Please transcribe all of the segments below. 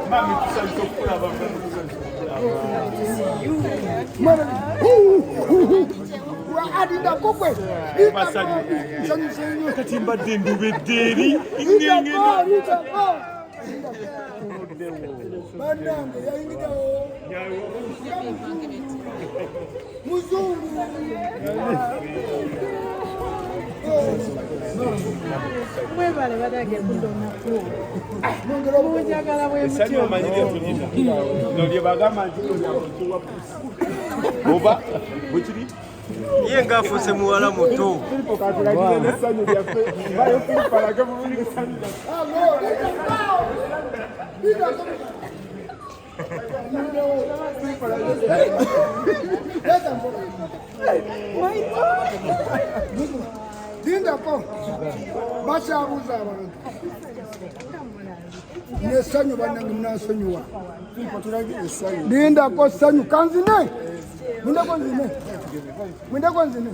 Mami, tusanyuse okukulaba, mami, tusanyuse okukulaba. Adindako gwe. Basanyu. Nsanyuse nnyo. Kati mbadde ndubedde eri. Lindako, lindako. Bannange yayingiddewo. Muzungu. Mwebale banange kudonako. Munjagala bwe Essanyu mutyo. omanyi lye tulina. Lino lye bagamba nti lyakutuwa pusi. Oba bwekiri? Ye ng'afuuse muwala muto. Firipo katulagire n'essanyu lyaffe. Bayo Firipo alage bulungi essanyu lyaffe. Lindako. Leta mpola. Lindako. Bakyabuuza abantu. Nessanyu bannange munansonyiwa. Firipo tulagire essanyu. Lindako ssanyu kanzine. Mwindeko nzine. Mwindeko nzine.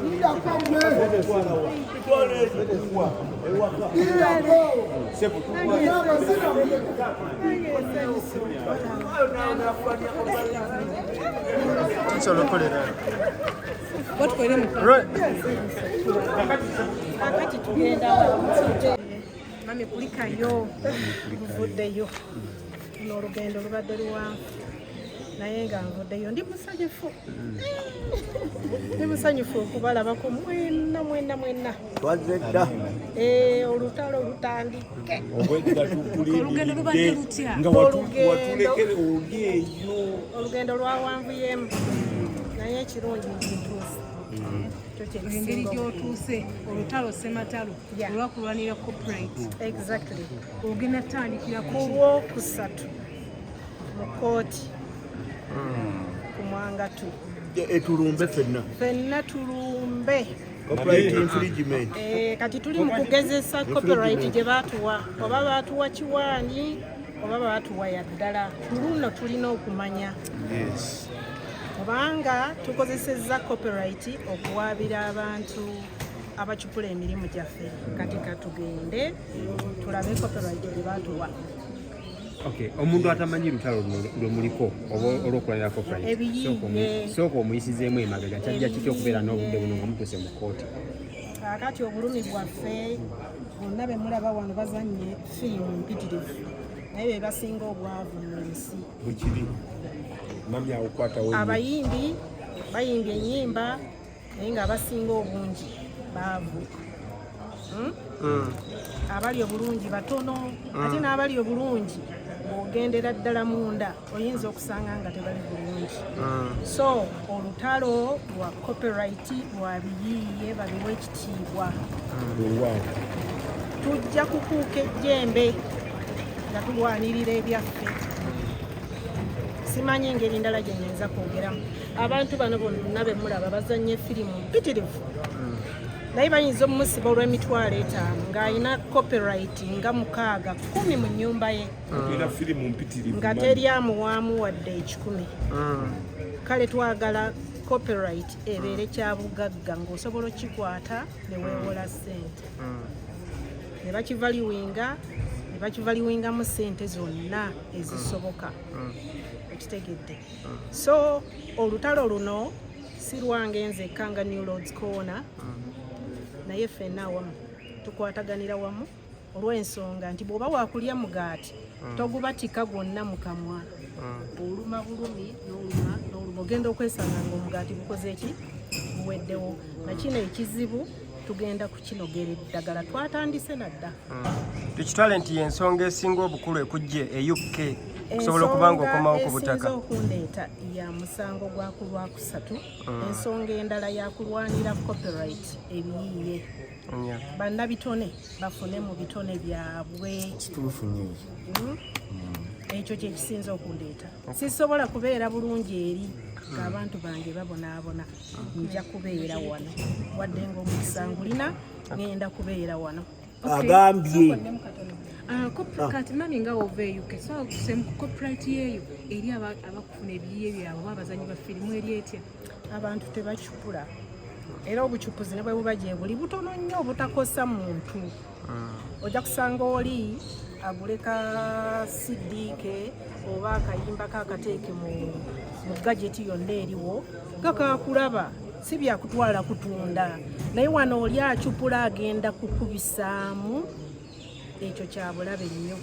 Lindako mwe. Lindako. Nyama sina mwindeko. Tusobola okukolera. Batukolere mu kakati tugenda. Mami, kulikayo, nvuddeyo. Luno olugendo lubadde luwanvu, naye nga nvuddeyo ndi musanyufu, ndi musanyufu okubalabako mwenna mwenna mwenna. Twazze dda. Eh, olutalo lutandike. Obwedda Olugendo lubadde lutya? nga watulekere oli eyo. Olugendo lwawanvuyemu, naye ekirungi nti ntuuse. Kyo kyekisinga Engeri obukulu. gy'otuuse, olutalo ssematalo olwakulwanira copyright ogenda tutandikira Ku ku ki? Lwokusatu mu kooti ku Mwangatu. Etulumbe ffenna. Ffenna tulumbe. Copyright infringement. Eh, kati tuli mu kugezesa copyright gye baatuwa, oba baatuwa kiwaani oba baatuwa ya ddala. Luno tulina okumanya kubanga tukozesezza copyright okuwaabira abantu abacupula emirimu gyaffe. Kati katugende tulabe copyright gye baatuwa. Okay, omuntu atamanyi lutalo luno lwe muliko oba olw'okulwanira copyright, Ebiyiiye. sooka omuyisizeemu emabega, kyajja kitya okubeera n'obudde buno nga mutuuse mu kkooti? Kaakati obulumi bwaffe, bonna be mulaba wano bazanye firimu mpitirivu, naye be basinga obwavu mu nsi. Bwekiri. Mami, awo kwatawo nnyo. Abayimbi bayimbye ennyimba, naye ng'abasinga obungi baavu. Abali obulungi batono, ate n'abali obulungi bw'ogendera ddala munda oyinza okusanga nga tebali bulungi. So olutalo lwa copyright lwa biyiiye, babiwe ekitiibwa. Weewaawo. Tujja kukuuka ejjembe nga tulwanirira ebyaffe. Simanyi engeri ndala gye nyinza kwogeramu. Abantu bano bonna be mulaba bazanye firimu mpitirivu, naye bayinza omumusiba olw'emitwalo 5 ng'alina copyright nga mukaaga 10 mu nnyumba ye. Tulina firimu mpitirivu. Nga mami. teri amuwaamu wadde 100. Kale twagala copyright ebeere kyabugagga ng'osobola okikwata ne weewola ssente ne bakivaluinga, ne bakivaluingamu ssente zonna ezisoboka. Okitegedde? So olutalo luno si lwange nzekka nga New Lords Corner, naye ffenna awamu tukwataganira wamu, olw'ensonga nti bw'oba wakulya mugaati togubatika gwonna mu kamwa. Oluma bulumi n'oluma n'oluma, ogenda okwesanga nga omugaati gukoze ki? Guweddewo. Nakino ekizibu tugenda kukinogera eddagala, twatandise nadda. Tukitwale nti yensonga esinga obukulu ekujje e UK okusobola okuba nga okomawo ku butaka? Esinza okundeeta ya musango gwa ku Lwakusatu. Ensonga endala yakulwanira copyright, ebiyiiye, bannabitone bafune mu bitone byabwe. Kituufu nnyo ekyo. Ekyo kyekisinza okundeeta. Sisobola kubeera bulungi eri ng'abantu bange babonaabona. Nja kubeera wano, wadde ng'omukisa ngulina, ŋŋenda kubeera wano. Agambye. Ah, kati mami, nga wova e UK, so ku copyright yeeyo eri abakufuna ebiyiye byabwe oba abazanyi ba firimu eri etya? Abantu tebacupula. Era obucupuzi ne bwe buba gye buli butono nnyo obutakosa muntu. Ojja kusanga oli agule ka CD ke oba akayimba ke akateeke mu gadget yonna eriwo nga kakulaba, si byakutwala kutunda. Naye wano oli acupula agenda kukubisaamu, ekyo kya bulabe nnyo.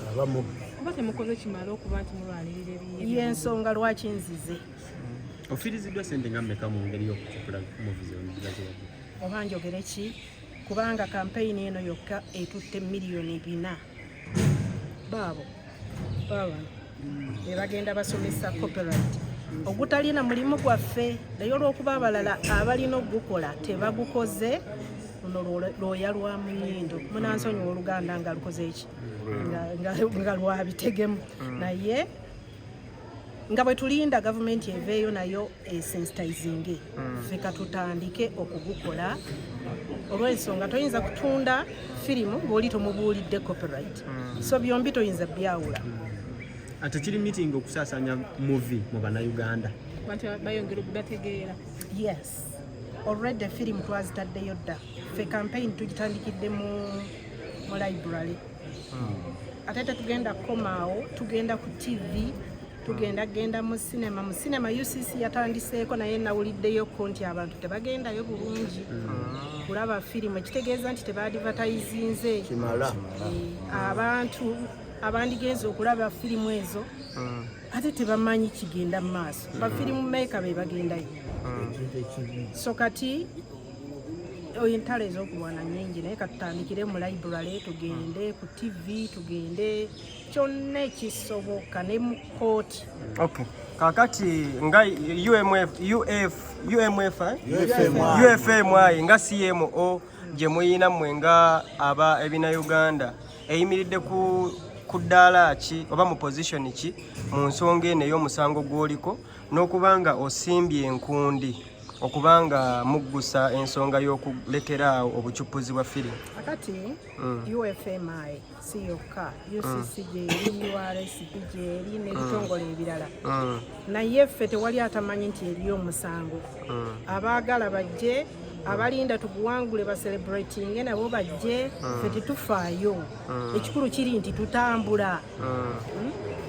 Oba temukoze kimala okuba nti mulwanirira ebiyiye. Y'ensonga lwaki nzize. Ofiiriziddwa sente nga mmeka mu ngeri y'okucupula movies eziwadde? Oba njogere ki, kubanga kampeyini eno yokka etutte 4 miliyoni. Baabo baabano be bagenda basomesa copyright ogutalina mulimu gwaffe, naye olw'okuba abalala abalina okugukola tebagukoze, luno lwoya lwa mu nnyindo. Munansonyiwa oluganda nga lukoze eki nga lwabitegemu, naye nga bwe tulinda gavumenti eveeyo nayo esensitizinge, ffe katutandike okugukola, olw'ensonga toyinza kutunda firimu ng'oli tomubuulidde copyright, so byombi toyinza byawula. Ate kiri meeting okusaasaanya movie mu Bannayuganda? Abantu bayongera okubategeera. Yes, already firimu twazitaddeyo dda. Ffe campaign tugitandikidde mu library, ate tetugenda kukomaawo, tugenda ku TV, tugenda genda mu cinema. Mu cinema UCC yatandiseeko, naye nawuliddeyoko nti abantu tebagendayo bulungi kulaba firimu, ekitegeeza nti tebaadvertisinze. Kimala. Abantu abandigenze okulaba firimu ezo ate tebamanyi kigenda mu maaso. Bafirimu maker be bagendayo. Ekintu ekibi. So kati entalo ez'okulwana nyingi, naye katutandikire mu library, tugende ku TV, tugende kyonna ekisoboka, ne mu kooti. Okay. Kakati nga UMF, UF, UMF, eh? UFMI. UFMI nga CMO gye muyina mmwe nga aba ebina Uganda eyimiridde ku ddaala ki oba mu position ki mu nsonga eno ey'omusango gw'oliko, n'okuba nga osimbye enkundi okuba nga muggusa ensonga y'okulekeraawo obucupuzi bwa firimu? Akati UFMI si yokka, UCC gyeri, URSB gyeri, n'ebitongole ebirala. Naye ffe tewali atamanyi nti eriyo omusango. Abaagala bajje, abalinda tuguwangule bacelebratinge nabo bajje, ffe tetufaayo. Ekikulu kiri nti tutambula.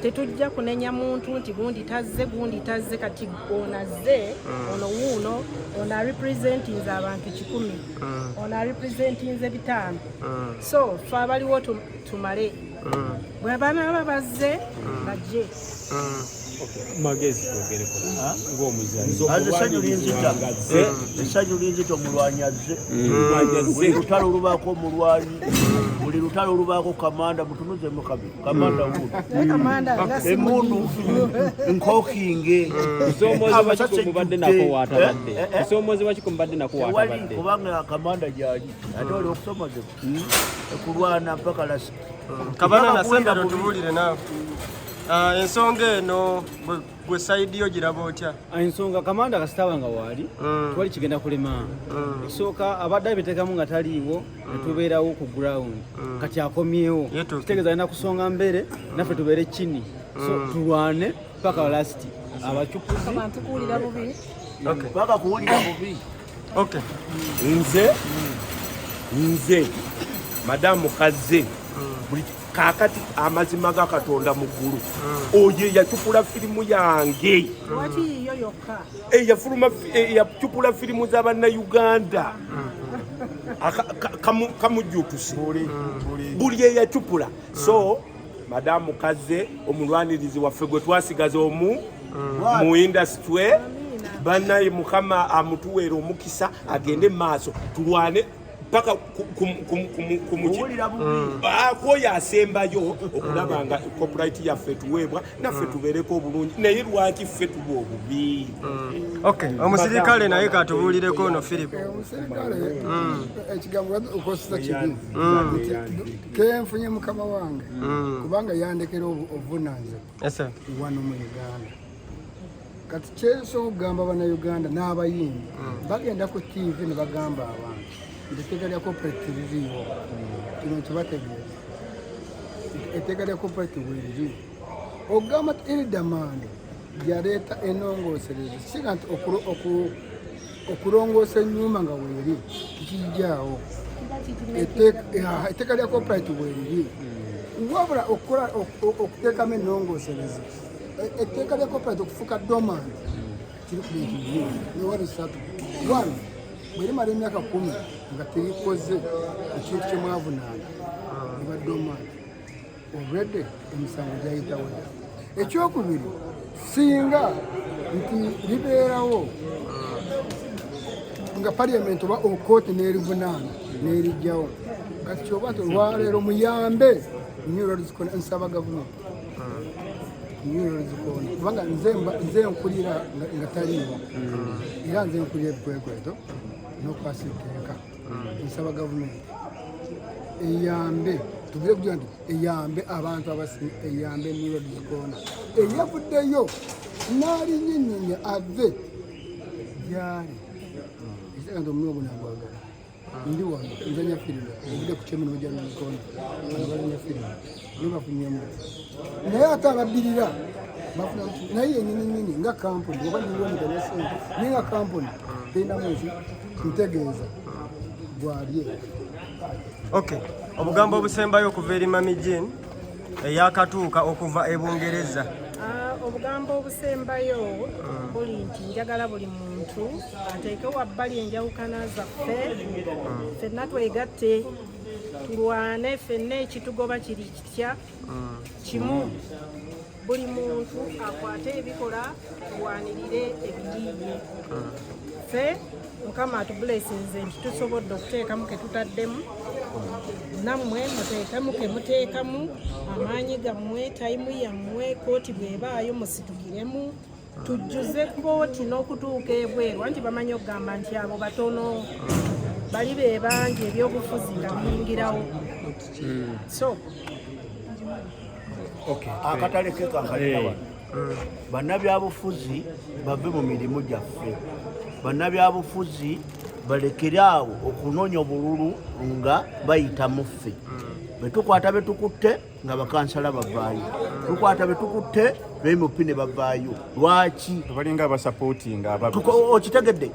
Tetujja kunenya muntu nti gundi tazze, gundi tazze. Kati ono azze, ono wuuno, ono arepresentinze abantu 100, ono arepresentinze 500. So ffe abaliwo tumale, bwe banaaba bazze bajje. Magezi twogereko ng'omuzanyi. Aze essanyu linzita, essanyu linzita, omulwanyi azze. Buli lutalo lubaako omulwanyi, buli lutalo lubaako kamanda. Mutunuzemu kabiri, kamanda wuuno. Naye kamanda nga si Emundu nkokinge. Kusoomoozebwa ki kwe mubadde nako waatabadde? Eh, eh, eh. Kusoomoozebwa ki kwe mubadde nako Tewali, waatabadde? kubanga kamanda gyali, ate oli okusomozebwa kulwana mpaka last. Kabana nasembera otubuulire naawe. Ah, ensonga eno gwe side yo giraba otya? Ensonga kamanda kasitaba nga waali, tewali kigenda kulema. Ekisooka abadde abiteekamu nga taliiwo, netubeerawo ku ground. Kati akomyewo, Yetuukire. kitegeeza alina kusonga mbere, naffe tubeere kini, so tulwane paka last abacupuzi. Abantu kuwulira bubi. Okay. Paka kuwulira bubi. Okay. Nze madamu Kaze, buli kakati amazima ga Katonda mu ggulu, oyo eyacupula firimu yange, Lwaki yiyo yokka? Eyafuluma eyacupula firimu z'abannayuganda, kamujjutuse buli eyacupula. So madamu Kaze, omulwanirizi waffe gwe twasigaza omu mu industry, bannaye, Mukama amutuweera omukisa, agende mu maaso, tulwane paka Kuwulira bubi. Kwoyo asembayo okulaba nga copyright yaffe tuweebwa, naffe tubeereko obulungi. Naye lwaki ffe tuba obubi? Okay, omusirikale naye katubuulireko ono Philip. Omusirikale, ekigambo okozesa kibi nti kenfunye mukama wange, kubanga yandekera obuvunanyizibwa Yes, sir. wano mu Uganda. Kati kyensobola okugamba Bannayuganda n'abayimbi, bagenda ku TV ne bagamba abantu nti etteeka lya copyright teririiwo. Kino nkibategeeza nti etteeka lya copyright weeriri. Okugamba nti Hilderman yaleeta ennongoosereza, siga nti Okulongoosa ennyumba nga weeri tikijjaawo. Etteeka lya copyright weeriri, wabula okukola okuteekamu ennongoosereza, etteeka lya copyright okufuuka dormant kiri ku bintu bibiri newali satu. One, bwe limala emyaka 10 nga terikoze ekintu kyemwavunaana, eba dormant already, emisango gyayitawo dda. Ekyokubiri, singa nti libeerawo nga parliament oba okooti n'erivunaana n'erijjawo. Kati kyoba nti olwaleero muyambe New Roads Corner, nsaba gavumenti New Roads Corner, kubanga nze nkulira nga taliiwo, era nze nkulira ebikwekweto n'okwasa etteeka. Nsaba gavumenti eyambe, tuvire kugira nti eyambe abantu abasinga, eyambe New Roads Corner eyavuddeyo n'alinyenyenye ave gyali ekitaka nti omulimu guno agwagala. Ndi wano nzanya firimu, ovudde ku kyemirimu gya Roads Corner, bano bazanya firimu naye bafunyemu, naye ate abaddirira bafuna, naye yenyini nyini nga kampuni oba ndiwomuganya sente, naye nga kampuni terinamu nki ntegeeza gwalye. Okay, obugambo obusembayo okuva eri Mami Jean eyakatuuka okuva e Bungereza. Obugambo obusembayo buli nti njagala buli muntu ateeke wabbali enjawukana zaffe, ffenna twegatte tulwane ffenna. Ekitugoba kiri kitya? Kimu. Buli muntu akwate ebikola, tulwanirire ebiyiiye. Ffe Mukama atubulesinze nti tusobodde okuteekamu ke tutaddemu, nammwe muteekemu ke muteekamu amaanyi gammwe, time yammwe. Kooti bw'ebaayo musitukiremu, tujjuze kooti n'okutuuka ebweru, anti bamanyi okugamba nti abo batono, bali be bangi, ebyobufuzi nga biyingirawo, so Akatale ke kankalira wano. Bannabyabufuzi bave mu mirimu gyaffe, bannabyabufuzi balekere awo okunoonya obululu nga bayita mu ffe. Betukwata betukutte nga bakansala bavaayo, tukwata betukutte be MP ne bavaayo. Lwaki? Balinga abasapootinga ababi. Okitegedde?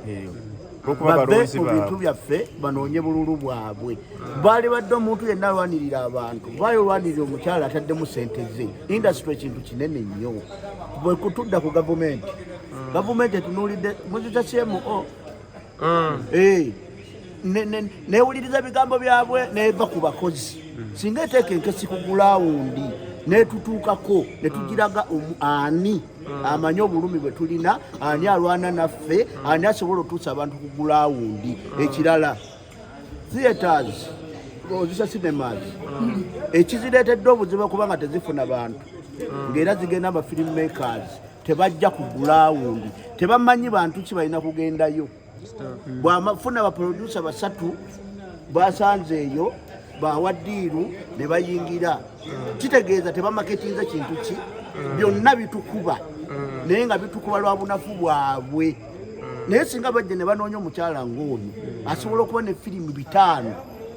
Olwokuba bave balonzi mu bintu baabwe. Byaffe, banoonye bululu bwabwe. Baali badde omuntu yenna alwanirira abantu, vaayo olwanirira omukyala ataddemu sente ze. Industry ekintu kinene nnyo. Bwe kutudda ku gavumenti, gavumenti etunuulidde muzita CMO. Eh, newuliriza ebigambo byabwe neva ku bakozi. Singa eteeka enkesi ku ground netutuukako netugiraga ani amanyi obulumi bwe tulina, ani alwana naffe, ani asobola otuusa abantu ku ground. Ekirala, theatres ozisa cinemas ekizireetedde obuzibu kubanga tezifuna bantu, ng'era zigenda aba film makers tebajja ku ground, tebamanyi bantu ki balina kugendayo. Bwamafuna baproducer basatu basanze eyo bawa deal ne bayingira, kitegeeza tebamaketinze kintu ki. Byonna bitukuba, naye nga bitukuba lwa bunafu bwabwe. Naye singa bajja ne banoonya omukyala ng'ono asobola okuba ne firimu 500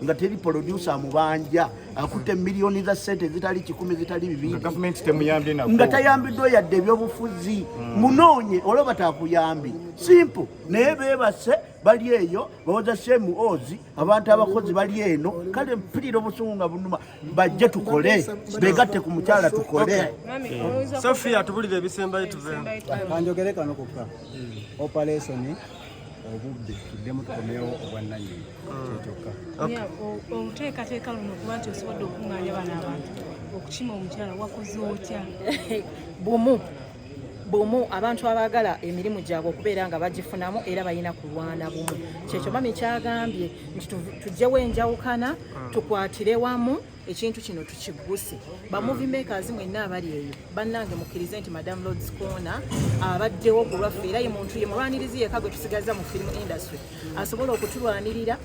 nga teri producer amubanja, akutte miliyoni za sente zitali 100, zitali 200. Gavumenti temuyambye nako. Nga tayambiddwa yadde ebyobufuzi. Munoonye olaba takuyambi, simple. Naye beebase bali eyo bawoza CMOs, abantu abakozi bali eno. Kale mpulira obusungu nga bunuma. Bajje tukole, begatte ku mukyala tukole. Sophia, tubulire ebisembayo tuveemu. Kanjogere kano kokka. Operation obubbi, tuddemu tukomewo obwannannyini, kyekyokka. Oluteekateeka luno okuba nti osobodde okuŋŋaanya bano abantu okukima omukyala, wakoze otya? Bumu bumu, abantu abaagala emirimu gyabwe okubeera nga bagifunamu era balina kulwana bumu. Kyekyo mami kyagambye nti tuggyewo enjawukana, tukwatire wamu ekintu kino tukigguse. Ba movie makers mwenna abali eyo, bannange, mukkirize nti Madam Lords Corner abaddewo ku lwaffe, era ye muntu ye mulwanirizi yekka gwe tusigaza mu film industry asobola okutulwanirira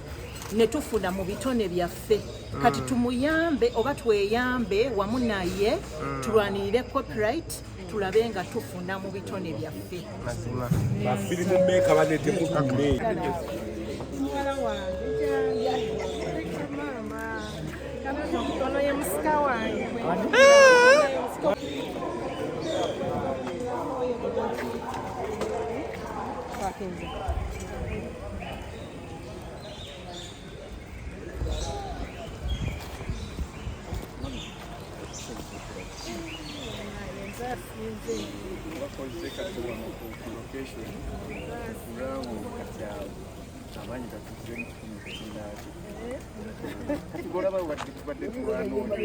ne tufuna mu bitone byaffe. Kati tumuyambe oba tweyambe wamu naye, tulwanirire copyright, tulabe nga tufuna mu bitone byaffe. Mazima. Ba film maker bane, temutuule. Muwala wange kyanja, maama ono ye musika wange. Kenzo. Bakoze kati wano ku location kulaawo kati awo abanyi katuze mukikinaki kati golaba wadde tubadde tulwanoonya.